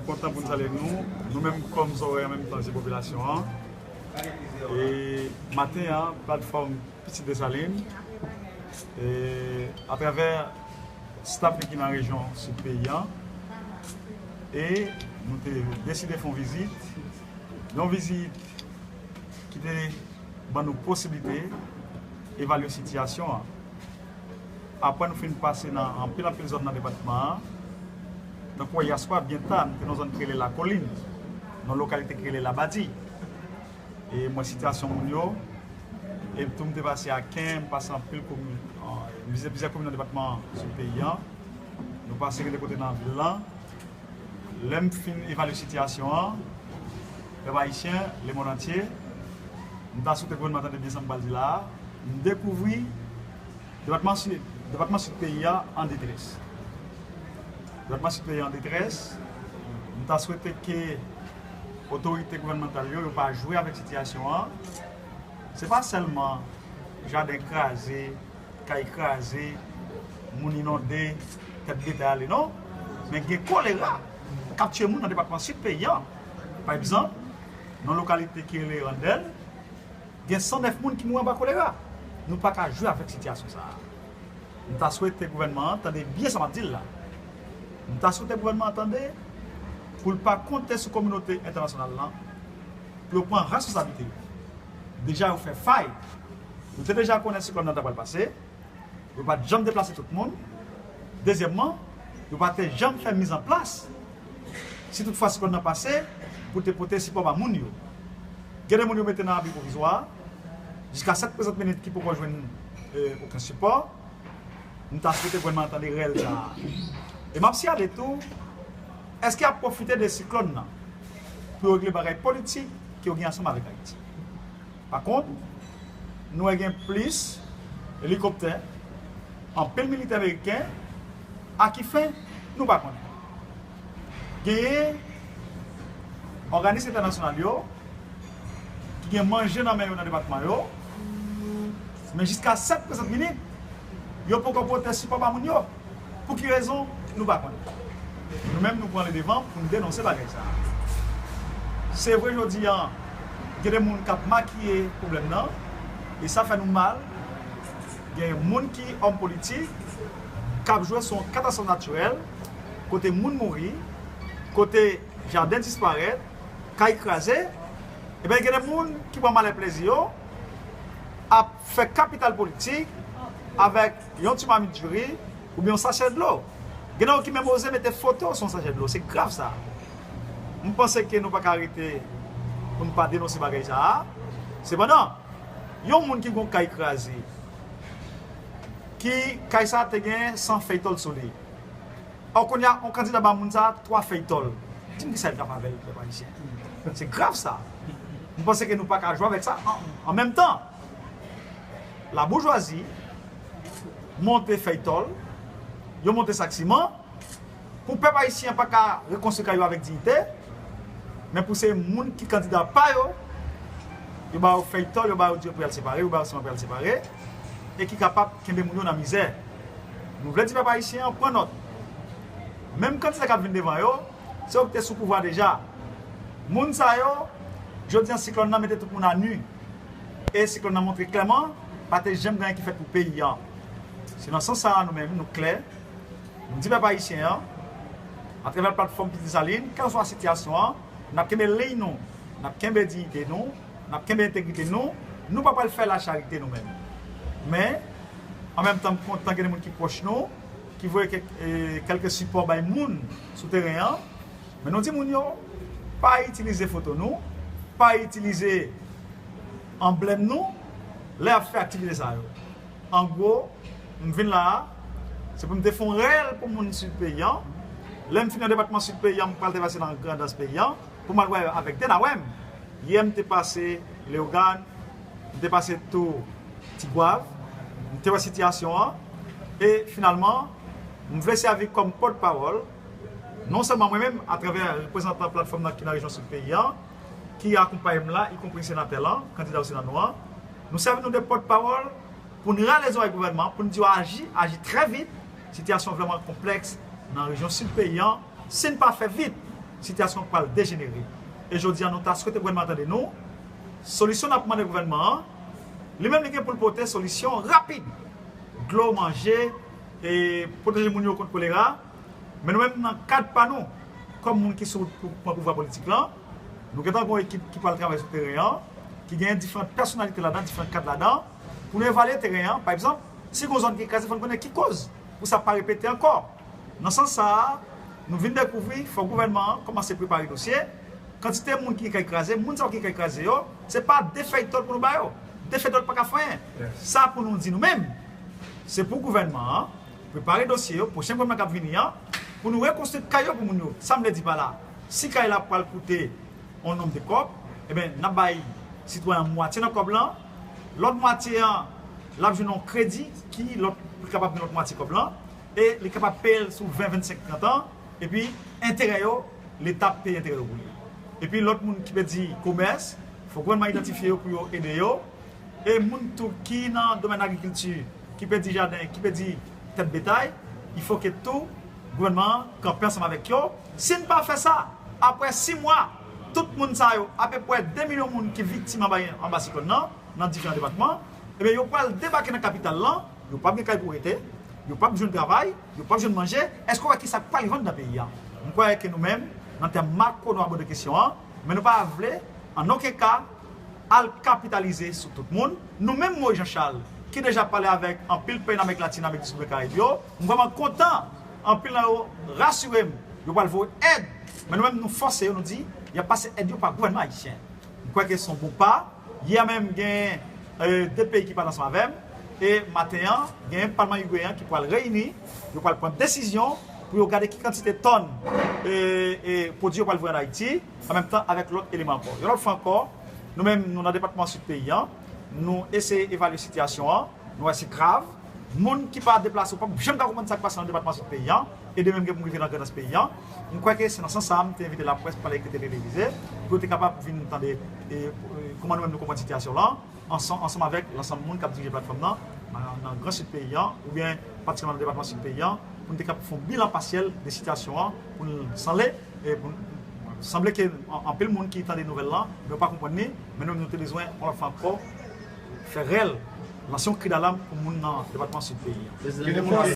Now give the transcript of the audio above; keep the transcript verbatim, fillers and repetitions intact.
Kontan pou n salye nou, nou menm kòm zòrèy an menm tan se popilasyon an. E maten an, platfòm Pitit Desalin, e atravè staf li ki nan rejyon sid peyi an, e nou te deside fè yon vizit, yon vizit ki te ban nou posiblite evalye sitiyasyon an. Apre nou fin pase nan anpil anpil zòn nan depatman an, tankou Yaswa, byen ta, nou te nan zòn ki rele Lakolin, nan lokalite ki rele Labadi. E mwen sitiyasyon moun yo, e tou m te pase Aken, m pase anpil komin, an, plizyè, plizyè komin nan depatman sid peyi an. Nou pase gen de kote nan vil lan. Lè m fin evalye sitiyasyon an, pèp ayisyen, lemonn antye, m ta swete gouvènman an tande byen sa m pral di la a, m dekouvri depatman sid, depatman sid peyi a an detrès. Depatman sid peyi a an detrès, m ta swete ke otorite gouvènmantal yo, yo pa jwe avèk sitiyasyon an. Se pa sèlman jaden kraze, kay kraze, moun inonde, tèt bèt ale, non. Men gen kolera k ap tiye moun nan depatman sid peyi an. Pa egzanp, nan lokalite ki rele Randèl, gen san nèf moun ki mouri anba kolera. Nou pa ka jwe avèk sitiyasyon sa a. M ta swete gouvènman an tande byen sa m ap di l la. M ta swete gouvènman an tande pou l pa konte sou kominote entènasyonal lan pou yo pran responsablite yo. Deja yo fè fay. Yo te deja konnen siklòn nan ta pral pase. Yo pa t janm deplase tout moun. Dezyèmman, yo pa te janm fè mizanplas, si toutfwa siklòn nan pase, pou te pote sipò ba moun yo. Gen de moun yo mete nan abri pwovizwa, jiska sèt prezant minit ki poko jwenn, e, okenn sipò. M ta swete gouvènman an tande rèl sa a. E m ap siyale tou, èske y ap pwofite de siklòn nan pou yo regle bagay politik ke yo gen ansanm avèk Ayiti? Pa kont, nou wè gen plis elikoptè, anpil militè ameriken, a ki fen, nou pa konnen. Genyen òganis entènasyonal yo ki gen manje nan men yo nan depatman yo, men jiska sèt prezant minit, yo poko pote sipò ba moun yo. Pou ki rezon, nou pa konnen. Nou menm, nou pran ledevan pou n denonse bagay sa a. Se vre, jodi a, gen de moun k ap makiye pwoblèm nan, e sa fè nou mal. Gen moun ki òm politik k ap jwe sou yon katastwòf natirèl, kote moun mouri, kote jaden disparèt, kay kraze, ebyen, gen de moun ki pran malè plezi yo, ap fè kapital politik avèk yon ti mamit diri oubyen yon sachè dlo. Gen nan yo ki menm oze mete foto sou yon sachè dlo. Se grav sa. M panse ke nou pa ka rete pou n pa denonse bagay sa a. Sepandan, yon moun ki gon kay kraze, ki kay sa a te gen san fèy tòl sou li, Ò, kounye a, yon kandida ba moun sa a twa fèy tòl. Di m kisa l t ap avè l, pèp ayisyen. Se grav sa. M panse ke nou pa ka jwe avèk sa. An, an menm tan, laboujwazi monte fèy tòl, yo monte sak siman, pou pèp ayisyen an pa ka rekonstwi kay yo avèk diyite, men pou se moun ki kandida pa yo, yo ba yo fèy tòl, yo ba yo diri pou y al separe, yo ba yo siman pou y al separe, e ki kapab kenbe moun yo nan mizè. Nou vle di pèp ayisyen an pran nòt. Menm kandida k ap vin devan yo, se yo ki te sou pouvwa deja. Moun sa yo, jodi a siklòn nan mete tout moun anu. E siklòn nan montre klèman, pa te janm gen anyen ki fèt pou peyi an. Se nan sans sa a nou menm, nou klè. Nou di pèp ayisyen an, atravè platfòm Pitit Desalin, kèlkeswa sitiyasyon an, n ap kenbe liy nou, n ap kenbe diyite nou, n ap kenbe entegrite nou, nou pa pral fè lacharite nou menm. Men, an menm tan, m kontan gen de moun ki pwòch nou, ki voye kèk, e, kèlke sipò bay moun sou teren an. Men nou di moun yo, pa itilize foto nou, pa itilize anblèm nou, lè y ap fè aktivite sa yo. An gwo, m vin la a, se pou m te fè yon rèl pou moun sid peyi an. Lè m fin nan depatman sid peyi an, m pral te pase nan Grandans peyi an, pou m al wè avèk Dena wè m. Yè, m te pase Leyogàn, m te pase tou Tigwav, m te wè sitiyasyon an, e finalman, m vle sèvi kòm pòtpawòl, non sèlman mwen menm, atravè reprezantan platfòm nan ki nan rejyon sid peyi an, ki akonpaye m la, ikonpri senatè lan, kandida yo se nan nou an, nou sèvi nou de pòtpawòl pou n rale zòrèy gouvènman, pou n di yo aji, aji trè vit. Sitiyasyon an vrèman konplèks nan rejyon sid peyi an. Si n pa fè vit, sitiyasyon pral dejenere. E jodi a, nou ta swete gouvènman an tande nou. Solisyon n ap mande gouvènman an, li menm li gen pou l pote solisyon rapid. Dlo, manje, e pwoteje moun yo kont kolera. Men nou menm nan kad pa nou, kòm moun ki sou wout pou pran pouvwa politik lan, nou gentan gen yon ekip ki pral travay sou teren an, ki gen diferan pèsonalite ladan, diferan kad ladan, pou nou evalye teren an. Pa egzanp, si gen yon zòn ki kraze, fò n konnen ki koz pou sa pa repete ankò. Nan sans sa a, nou vin dekouvri, fò gouvènman an kòmanse prepare dosye. Kantite moun ki kay kraze, moun sa yo ki kay kraze yo, se pa de fèy tòl pou nou ba yo. De fèy tòl pa ka fè anyen. Sa pou nou di nou menm, se pou gouvènman an prepare dosye yo, pwochen gouvènman k ap vini an, pou nou rekonstwi kay yo pou moun yo. Sa m vle di pa la, si kay la pral koute yon nonb de kòb, ebyen, n ap bay sitwayen an mwatye nan kòb lan, lòt mwatye an, l ap jwenn yon kredi ki lòt, li kapab gen lòt mwatye kòb lan, e li kapab peye l sou ven, vennsenk, trant an, epi enterè yo, Leta ap peye enterè yo pou li. Epi lòt moun ki pèdi komès, fò gouvènman idantifye yo pou yo ede yo. E moun tou ki nan domèn agrikilti, ki pèdi jaden, ki pèdi tèt betay, il faut que tou gouvènman an kanpe ansanm avèk yo. Si n pa fè sa, apre sis mwa, tout moun sa yo, apeprè de milyon moun ki viktim anba, anba siklòn nan, nan diferan depatman, ebyen, yo pral debake nan kapital lan, yo p ap gen kay pou rete, yo p ap jwenn travay, yo p ap jwenn manje. Èske w wè ki sa k pral rive anndan peyi a? M kwè ke nou menm, nan tèm makwo, nou abòde kesyon an, men nou pa vle, an okenn ka, al kapitalize sou tout moun. Nou menm, Moïse Jean Charles, ki deja pale avèk anpil peyi nan Amerik Latin, Amerik di Sid, Karayib yo, m vrèman kontan, anpil nan yo rasire m, yo pral voye èd, men nou menm, nou fòse yo, nou di, y ap pase èd yo pa gouvènman ayisyen. M kwè ke se yon bon pa. Yè menm, gen, e, de peyi ki pale ansanm avè m. E maten an, gen palman igweyen ki pral reyini, yo pral pran desizyon pou yo gade ki kantite tòn, e, e, pwodui yo pral voye ann Ayiti, an menm tan avèk lòt eleman ankò. Yon lòt fwa ankò, nou menm, nou nan depatman Sid peyi an, nou eseye evalye sitiyasyon an, nou wè se grav. Moun ki pa deplase, ou p ap janm ka konprann sa k pase nan depatman Sid peyi an, e de menm gen pou m rive nan Grandans peyi an. M kwè ke se nan sans sa a m te envite laprès pou pale ak tele televize, pou yo te kapab vin tande, e, e, kòman nou menm nou konprann sitiyasyon lan, ansanm, ansanm avèk lansanm moun k ap dirije platfòm nan, nan, nan Gran Sid peyi an, oubyen patikilyaman nan depatman Sid peyi an, pou n te kapab fè yon bilan pasyèl de sitiyasyon an, pou n sanble, e pou n sanble ke an-, anpil moun ki tande nouvèl lan, men yo pa konprann li, men nou, nou te bezwen, yon lòt fwa ankò, fè rèl, lanse yon kri dalam pou moun nan depatman Sid peyi an.